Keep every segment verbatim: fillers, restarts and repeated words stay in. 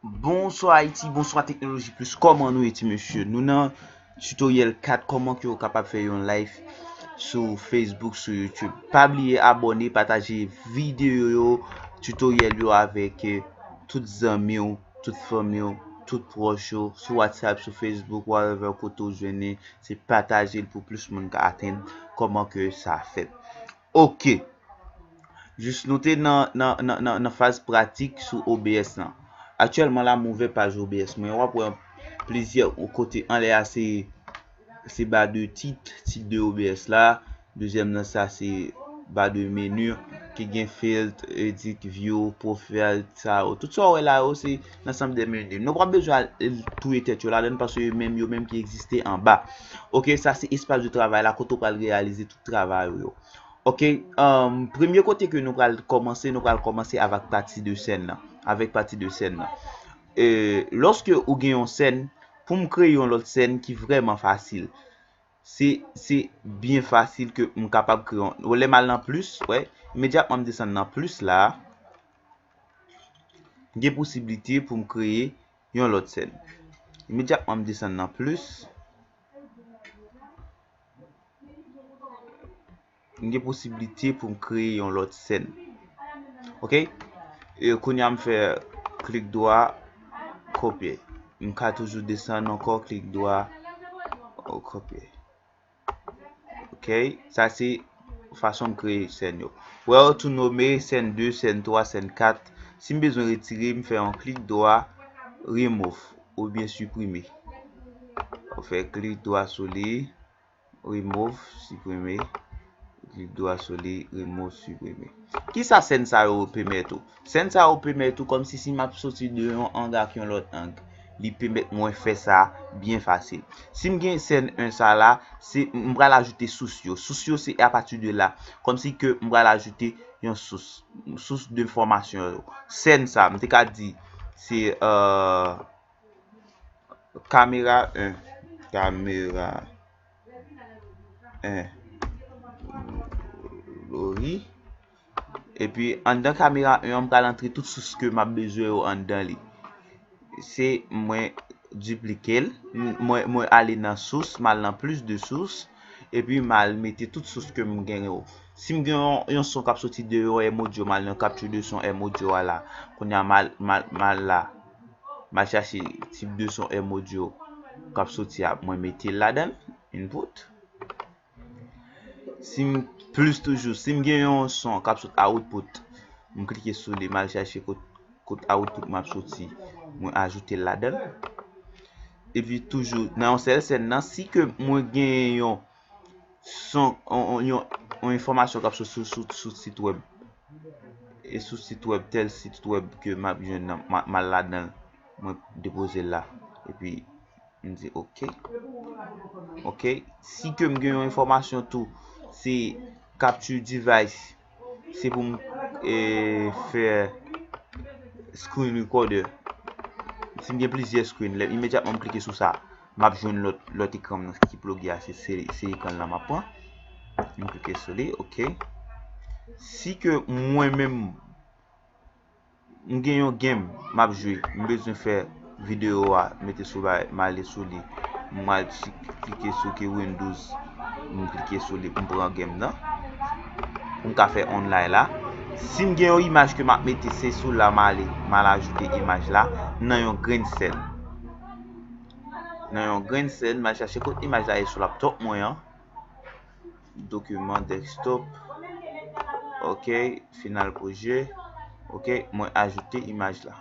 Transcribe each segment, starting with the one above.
Bonswa Ayiti, bonswa Teknoloji Plis. Kòman nou ye, ti mesye? Nou nan tutoriel kat, kòman ke w kapab fè yon live sou Facebook, sou YouTube. Pa bliye abòne, pataje videyo yo, tutoriel yo avèk, eh, tout zanmi w, tout fanmi w, tout pwòch yo, sou WhatsApp, sou Facebook, wherever kote w jwenn li, se pataje l pou plis moun ka atenn kòman ke sa fèt. Ok. Jis nou te nan, nan, nan, nan, nan faz pratik sou O B S lan. Aktyèlman la, m ouvè paj O B S mwen. W ap wè plizyè kote anlè a, se, se ba de tit, tit de O B S la. Dezyèm nan, sa se ba de meni ki gen filtre, edit, view, profile, sa yo. Tout sa w wè la yo, se nan sanm de meni. Nou p ap bezwen al, al touye tèt yo ladan l paske yo menm, yo menm ki egziste anba. Ok, sa se espas de travay la, kote w pral reyalize tout travay ou yo. Ok, um, premye kote ke nou pral kòmanse, nou pral kòmanse avèk pati de sèn nan. Avèk pati de sèn nan. E, lòske ou gen yon sèn, pou m kreye yon lòt sèn ki vrèman fasil. Se, se byen fasil ke m kapab kreye yon. Lè m al nan plis, wè, imedyatman m desann nan plis la, gen posiblite pou m kreye yon lòt sèn. Imedyatman m desann nan plis, m gen posiblite pou m kreye yon lòt sèn. Ok? E kounye a m fè klik dwa, kopye. M ka toujou desann ankò, klik dwa, o, kopye. Ok? Sa se fason m kreye sèn yo. Wè yo tou nome sèn de, sèn twa, sèn kat. Si m bezwen retire, m fè yon klik dwa, remove oubyen siprime. Ou fè klik dwa sou li, remove, siprime. Klik dwa sou li, remove, siprime. Kisa sèn sa yo pèmèt ou? Sèn sa yo pèmèt ou kòmsi si m ap soti de yon ang ak yon lòt ang. Li pèmèt mwen fè sa byen fasil. Si m gen sèn en sa la, se, m pral ajoute sous yo. Sous yo se apati de la. Kòmsi ke m pral ajoute yon sous. Sous de enfòmasyon yo. Sèn sa, m te ka di, se, euh, kamera en, kamera en, Lori. Epi, anndan kamera en an, m pral antre tout sous ke m ap bezwen yo anndan li. Se mwen diplike l, m-, mwen, mwen ale nan sous, m al nan plis de sous, epi m al mete tout sous ke m gen yo. Si m gen yon, yon son k ap soti deyò M Audio, m al nan capture de son M Audio a la. Kounye a, m al, m al, m al la. M al chache tip de son M Audio k ap soti a, mwen mete l ladan l, input. Si m, plis toujou, si m gen yon son k ap sot output, m klike sou li, m al chache kot, kot output m ap soti, mwen ajoute l ladan l. Epi toujou, nan yon sèl sèn nan, si ke mwen gen yon son, yon, yon, yon, yon enfòmasyon k ap sot sou, sou, sou sit wèb, e sou sit wèb, tèl sit wèb ke m ap jwenn nan, m a-, m al ladan l, mwen depoze l la. Epi, m di ok. Ok. Si ke m gen yon enfòmasyon tou, se capture device. Se pou m, e, fè screen recorder. Si m gen plizyè screen, lè imedyatman m klike sou sa, m ap jwenn lòt, lòt ekran m nan ki ploge a, se, se, se ekran lan m ap pran. M klike sou li, ok. Si ke mwen menm, m gen yon game m ap jwe, m bezwen fè videyo a, mete sou bagay, m ale sou li, m al chi-, klike sou ke Windows, m klike sou li, m pran game nan, pou m ka fè online la. Si m gen yon imaj ke m ap mete, se sou la m ale, m al ajoute imaj la nan yon grenn sèn. Nan yon grenn sèn, m al chache kot imaj la ye sou laptop mwen an. Dokiman, desktop. Ok, final pwojè. Ok, mwen ajoute imaj la.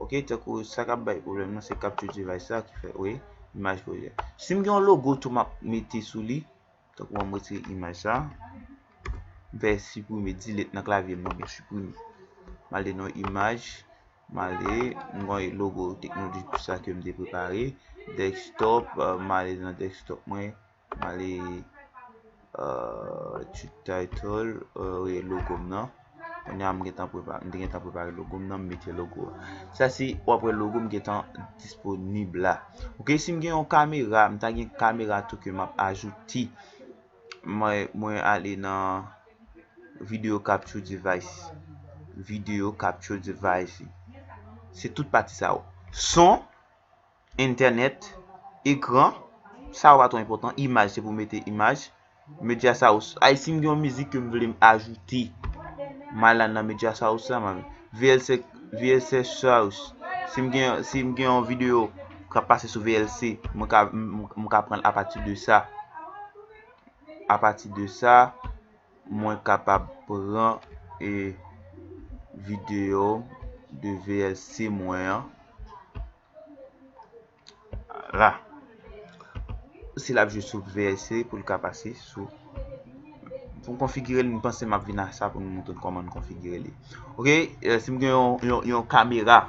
Ok, tankou sa k ap bay pwoblèm nan, se capture device la ki fè, wi, imaj pwojè. Si m gen yon logo tou m ap mete sou li, tankou mwen retire imaj sa. M fè siprime, delete nan klavye m nan, mwen siprime. M ale nan imaj, m ale, m gen logo Teknoloji Plis sa ke m te prepare. Desktop, euh, m ale nan desktop mwen. M ale, euh, ti title, euh, wi, logo m nan. Kounye a m gentan prepa-, m te gentan prepare logo m nan, m mete logo a. Sa se, w ap wè logo m gentan disponib la. Ok, si m gen yon kamera, m ta gen kamera tou ke m ap ajoute. Mwen, mwen ale nan video capture device. Video capture device. Se tout pati sa yo. Son, entènèt, ekran, sa yo pa twò enpòtan. Imaj, se pou mete imaj. Media Source. Ay, si m gen yon mizik ke m vle m ajoute, m al la nan Media Source la, man. V L C, V L C Source. Si m gen, si m gen yon videyo k ap pase sou V L C, mwen ka, m, m ka pran l apati de sa. Apati de sa, mwen kapab pran, e, videyo de V L C mwen an. La. Si l ap jwe sou V L C pou l ka pase sou. Pou m konfigire l, m panse m ap vin a sa pou m montre n kòman n konfigire li. Oke, e, si m gen yon, yon, yon kamera,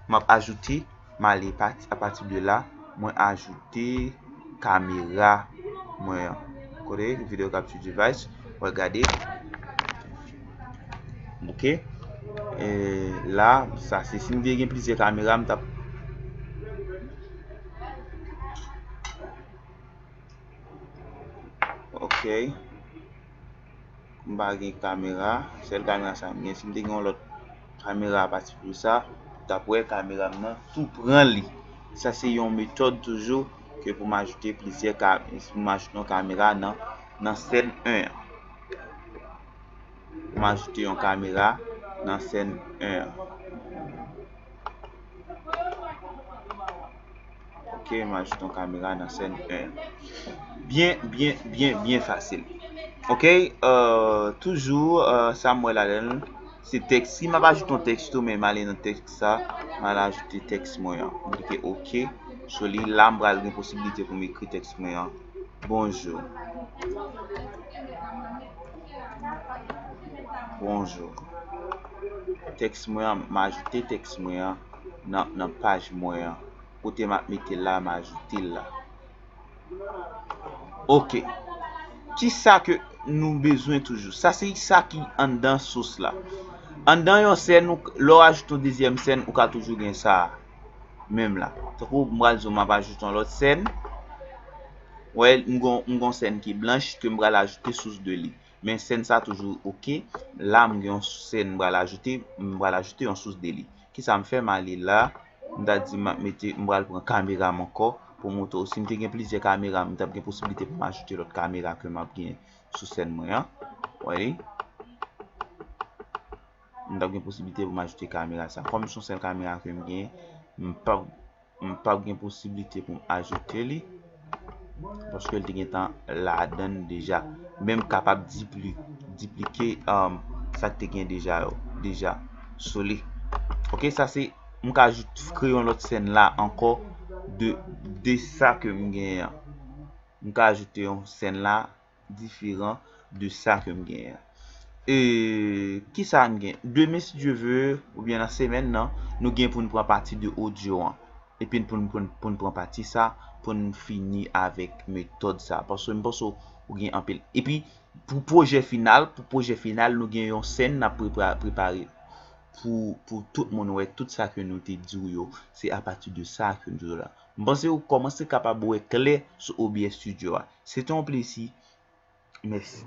m ap ajoute, m ale pati, apati de la, mwen ajoute kamera mwen an. Kote videyo capture device, w al gade. Oke. E la, sa se si m te gen plizyè kamera, m t ap. Oke. M pa gen kamera, sèl kamera sa m gen. Si m te gen yon lòt kamera apati de sa, w t ap wè kamera m nan tou pran li. Sa se yon metòd toujou ke pou m ajoute plizyè ka-, pou m ajoute yon kamera nan, nan sèn en an. M ajoute yon kamera nan sèn en an. Oke, m ajoute yon kamera nan sèn en an. Byen, byen, byen, byen fasil. Oke, e, toujou, e, sa m wè ladan l, se tèks. Si m ap ajoute yon tèks tou, men m ale nan tèks sa, m al ajoute tèks mwen an. M klike oke sou li. La, m pral gen posiblite pou m ekri tèks mwen an. Bonjou. Bonjou. Tèks mwen an, m ajoute tèks mwen an nan, nan paj mwen an. Kote m ap mete l la, m ajoute l la. Oke. Kisa ke nou bezwen toujou? Sa se sa ki anndan sous la. Anndan yon sèn, ou, lè w ajoute yon dezyèm sèn, ou ka toujou gen sa a. Menm la. Tankou m pral di w m ap ajoute yon lòt sèn. Wè, m gon, m gon sèn ki blanch ke m pral ajoute sous de li. Men sèn sa toujou oke. La, m gen yon sèn m pral ajoute, m pral ajoute yon sous de li. Kisa m fè? M ale la, m ta di m ap mete, m pral pran kamera m ankò pou montre w. Si m te gen plizyè kamera, m t ap gen posiblite pou m ajoute lòt kamera ke m ap gen sou sèn mwen an. Wè li. M t ap gen posiblite pou m ajoute kamera sa. Kòm se yon sèl kamera ke m gen, m p ap, m p ap gen posiblite pou m ajoute li. Paske l te gentan ladan l deja. Men m kapab dipli-, diplike, um, sa k te gen deja yo, deja sou li. Oke, sa se, m ka ajoute, kreye yon lòt sèn la ankò de, de sa ke m genyen an. M ka ajoute yon sèn la diferan de sa ke m genyen an. E, kisa m gen? Demen, si Dye ve, oubyen nan semèn nan, nou gen pou n pran pati de odyo an. Epi pou n, pou n, pou n pran pati sa, pou n fini avèk metòd sa. Paske m panse w gen anpil. Epi, pou pwojè final, pou pwojè final, nou gen yon sèn n ap prepra-, prepare pou, pou tout moun wè tout sa ke nou te di w yo. Se apati de sa ke nou di w la. M panse w kòmanse kapab wè klè sou O B S Studio a. Se te yon plezi. Mèsi.